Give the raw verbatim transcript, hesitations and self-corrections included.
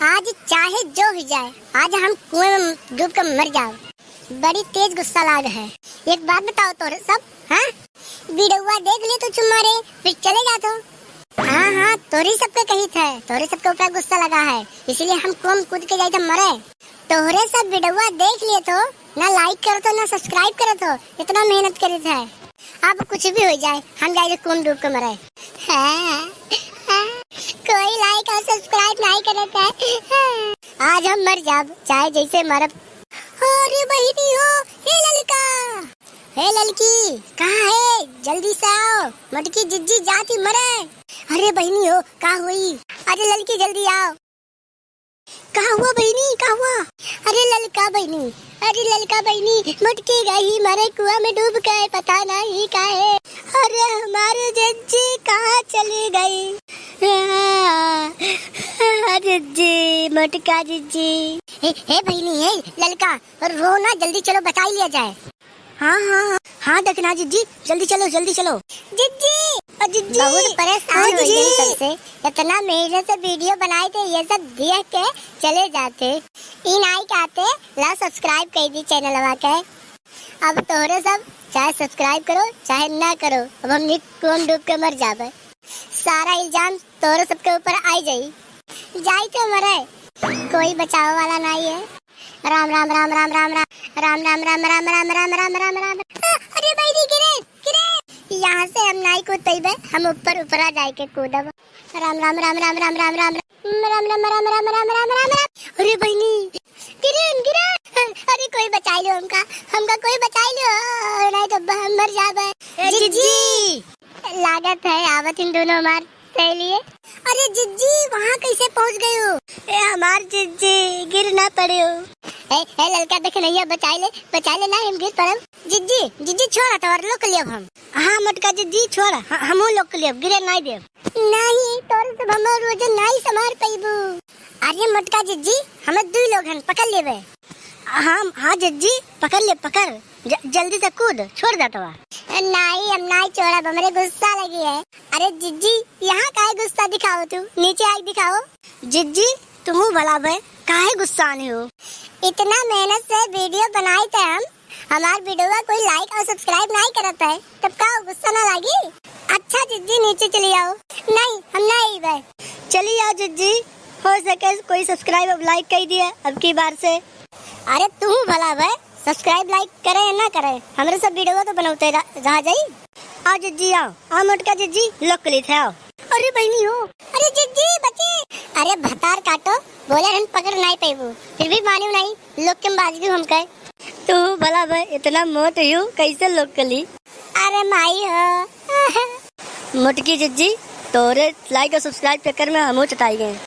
आज चाहे जो हुई जाए, आज हम कुएं में डूब के मर जाओ। बड़ी तेज गुस्सा लाग है। एक बात बताओ तोरे सब, हाँ? वीडियोवा देख लिए तो चुम्मा रे, फिर चले जातो। हाँ, हाँ, तोरी सबके कही थे, तोरे सबके ऊपर गुस्सा लगा है, इसीलिए हम कुएं में कूद के जाए थे मरे। तोरे सब वीडियोवा देख लिए तो ना like करतो, ना subscribe करतो, इतना मेहनत करे थे। अब कुछ भी हो जाए, हम जाए कुएं में डूब के मरे। हाँ, हाँ, कोई like और subscribe नहीं करता है। हाँ। आज हम मर जाब, चाहे जैसे मरब। अरे बहिनी हो, हे ललका, हे ललकी, कहाँ है? जल्दी से आओ, मोटकी जिज्जी जाती मरे। अरे बहिनी हो, का हुई? अरे ललकी जल्दी आओ। का हुआ बहिनी, का हुआ? अरे ललका बहिनी, अरे ललका बहिनी, मोटकी गई मरे कुआं में डूब के, पता नहीं काहे। अरे हमारे जिज्जी कहाँ चली गई? आ, आ, जिज्जी, मोटका जिज्जी। हे, हे बहिनी, हे ललका, रो ना, जल्दी चलो बचाई लिया जाए। हाँ, हाँ, हाँ, हाँ, देखना जिज्जी, जल्दी चलो, जल्दी चलो। जिज्जी, अ, जिज्जी। बहुत परेशान हाँ, हो गई जिज्जी। सबसे। इतना मेहनत से वीडियो बनाए थे, ये सब देख के चले जाते। ई नाई कहते, ला subscribe कर दी चैनलवा के। अब तोहरे सब चाहे subscribe करो, चाहे ना करो, अब हमनी कुआं में डूब के मर जाबे। सारा इल्जाम तोहरे सबके ऊपर आई जाई। जाई तो मरे, कोई बचावे वाला नहीं है। राम, राम, राम, राम, राम, राम। अरे बहिनी, गिरे, गिरे। यहाँ से हम नाई कूद पइबे, हम ऊपर, ऊपरा जाए के कूदब। राम, राम, राम, राम। अरे बहिनी, गिरे, गिरे। अरे कोई बचाई लो हमका, हमका कोई बचाई लो, नहीं तो हम मर जाबे। ए, जिज्जी। जिज्जी। लागत है आवत इन दोनों हमार सहेलिए। अरे जिज्जी, वहाँ कैसे पहुँच गए हो? ए हमार जिज्जी, गिर ना पड़े हो। ए, ए ललका, देख नैया, बचाई ले, बचाई ले, ना हम गिर पड़ब। जिज्जी, जिज्जी छोड़ा, तोर लोक लियब हम। हाँ मोटका जिज्जी छोड़ा, ह-, हमहू लोक लियब, गिरे नाई देब। नहीं, तोर सब हमार वजन नाई संभार पइबू। अरे मोटका जिज्जी, हमें दुई लोग हन, पकड़ लेबे। हाँ, हाँ जिज्जी, पकड़ ले, पकड़। ज-, जल्दी से कूद, छोड़ दे तो। नाई, हम नाई छोड़ब, हमरे गुस्सा लगी है। अरे जिज्जी, यहाँ काहे गुस्सा दिखाओ तू? नीचे आके दिखाओ। जिज्जी, तुमहू भला भय, काहे गुस्सा आने हो? इतना मेहनत से वीडियो बनाए थे हम, हमार वीडियो का कोई like और subscribe नहीं करत है, तब का गुस्सा ना लागी? अच्छा जिज्जी, नीचे चली आओ। नहीं, हम ना अइबे। चली आओ जिज्जी, हो सके कोई subscribe और like कर दिए अब की बार से। अरे तू भला भय, subscribe like करे या ना करे, हमरे सब वीडियो तो बनौते रह, रह जाई। आओ जिज्जी आओ, आओ मोटका जिज्जी, लोक ली थे आओ। अरे बहिनी हो, अरे जिज्जी बचे। अरे भतार काटो, बोले हन पकड़ नहीं पैबू, फिर भी मानियो नहीं, लोक के बाज भी हम कहे। तू भला भय इतना मोट यू कैसे लोक ली? अरे माई हो। मोटकी जिज्जी, तोरे like और subscribe चक्कर में हमहू चटाई गए।